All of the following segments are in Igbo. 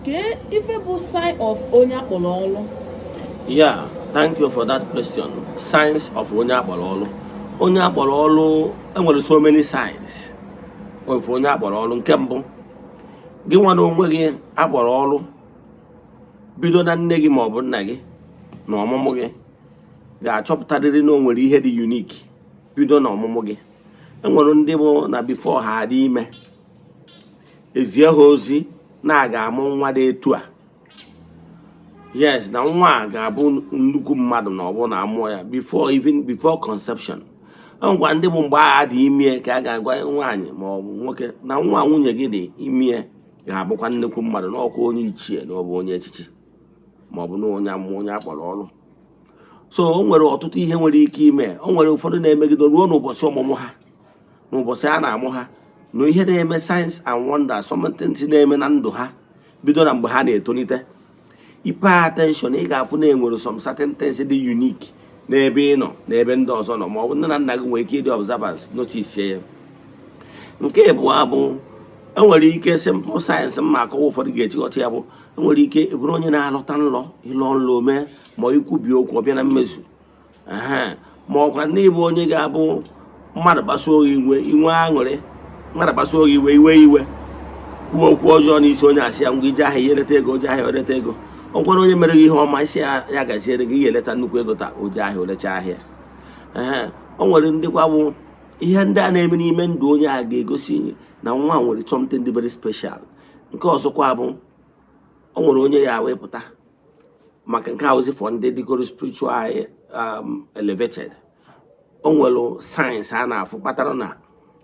Kee ife bụ sign of onye akpọrọ ọlụ? Yeah, thank you for that question. Signs of onye akpọrọ ọlụ. Onye akpọrọ ọlụ, enwere so many signs of onye akpọrọ ọlụ. Nke mbụ, gị nwa na onwe gị akpọrọ ọlụ, bido na nne gị ma ọ bụ nna gị na ọmụmụ gị, ga-achọpụtarịrị na o nwere ihe dị unique bido na ọmụmụ gị. Enwere ndị bụ na before ha adị ime, ezie ha ozi na a ga-amụ nwa dị etu a. Yes, na nwa a ga-abụ nnukwu mmadụ na ọ bụ na amụọ ya, before, even before conception. Ngwa, ndị bụ mgbe agha dị ime ka a ga-agwa nwaanyị ma ọ bụ nwoke na nwa nwunye gị dị ime ga-abụkwa nnukwu mmadụ, na ọkwa onye ichie, na ọ bụ onye echichi, ma ọ bụ na onye amụma, onye akpọrọ ọrụ. So o nwere ọtụtụ ihe nwere ike ime. O nwere ụfọdụ na-emegide ruo n'ụbọchị ọmụmụ ha, n'ụbọchị a na-amụ ha, na ihe na-eme, signs and wonders, something na-eme na ndụ ha bido na mgbe ha na-etolite. I pay attention, ị ga-afụ na enwere some certain things dị unique n'ebe ị nọ, n'ebe ndị ọzọ nọ, ma ọ bụ nne na nna gị nwere ike ịdị observance notice ya. Nke abụọ bụ, enwere ike, simple signs mma akọwa ụfọdụ ga-echịkọta ya bụ, enwere ike bụrụ onye na-alọta nlọ, ịlọ nlọ mee, ma ikwubi okwu ọbịa na mmezu. Ehe, ma ọkwa n'ịbụ onye ga-abụ mmadụ kpasuo gị iwe, inwe aṅụrị. Mmadụ kpasuo gị iwe, iwe iwe, kwuo okwu ọjọọ n'isi onye, asị ya ngwa, ije ahịa, ihe eleta ego, oje ahịa, eleta ego. Ọ gwara onye mere gị ihe ọma, isi ya ya gaziere gị, ihe eleta nnukwu ego taa, oje ahịa, olecha ahịa. Ee, o nwere ndịkwa bụ ihe ndị a na-eme n'ime ndụ onye a ga-egosi na nwa nwere something dị very special. Nke ọzọkwa bụ, o nwere onye ya wepụta maka nke ahụzi for ndị dịgoro spiritual elevated. O nwere signs a na-afụ kpatara na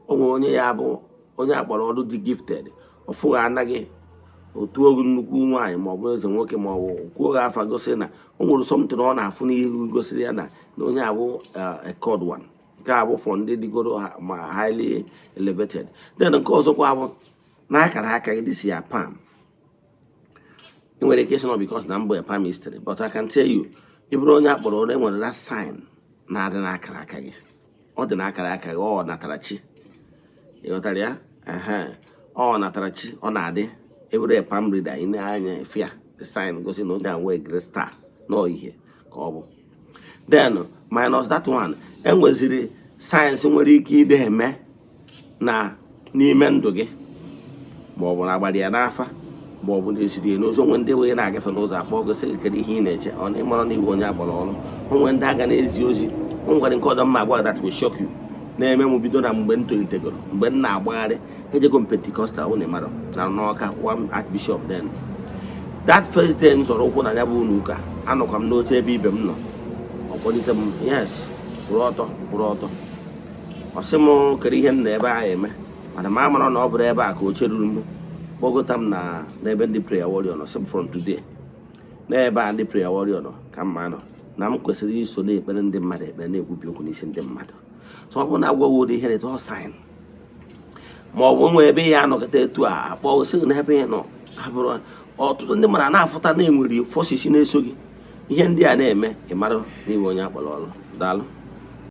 o nwere onye ya bụ onye akpọrọ ọrụ dị gifted. Ọfụghị anaghị otu ogu nnukwu nwaanyị ma ọ bụ eze nwoke, ma ọ bụ kwuo gị afa, gosi na o nwere something ọ na-afụ n'ihu gosiri ya na onye abụ a called one. Nke a bụ for ndị dịgoro ha ma highly elevated. Then nke ọzọkwa bụ n'akara aka gị, this ya palm. Ị nwere ike ịsị na because na mbụ a palmistry, but I can tell you, ị bụrụ onye akpọrọ ọrụ, enwere that sign na-adị n'akara aka gị. Ọ dị n'akara aka gị, ọ natara chi. Ị ghọtara ya? Ehe, ọ natara chi, ọ na-adị ebere a palm reader. Ị na-anya efe ya, the sign gosi na onye a nwee great star nọọ ihe ka ọ bụ. Then minus that one, enweziri signs nwere ike ide eme na n'ime ndụ gị, ma ọ bụ na agbara ya n'afa, ma ọ bụ na esiri ya n'ozi. Onwe ndị wee na-agafe n'ụzọ akpọ gosi gị, kedu ihe ị na-eche? Ọ na ịmara na iwe onye agbara ọrụ. Onwe ndị aga na-ezi ozi. O nwere nke ọzọ mma agwa that will shock you na-eme m bido na mgbe m tolitegoro, mgbe m na-agbagharị. Ejego m Pentecostal unu mara na n'Ọka, one archbishop. Then that first day m zọrọ ụkwụ na ya bụ ụlọ ụka, anọkwa m n'oche ebe ibe m nọ. Ọ kpọlite m, yes, kwụrụ ọtọ, kwụrụ ọtọ. Ọ sị m kedu ihe m na ebe ahụ eme, mana m amara na ọ bụrụ ebe a ka oche ruru m. Kpọgota m na n'ebe ndị prayer warrior nọ, sị m from today, n'ebe a ndị prayer warrior nọ ka mma nọ, na m kwesịrị iso na-ekpere ndị mmadụ ekpere, na-ekwubi okwu n'isi ndị mmadụ. So ọ bụrụ na agwaghị ụdị ihe ọ sign, ma ọ bụ nwee ebe ya anọkọta etu a akpọ sị gị n'ebe ị nọ abụrụ ọtụtụ ndị mmadụ na-afụta na enwere forces na-eso gị. Ihe ndị a na-eme, ị mara n'ime onye akpọrọ ọrụ. Daalụ.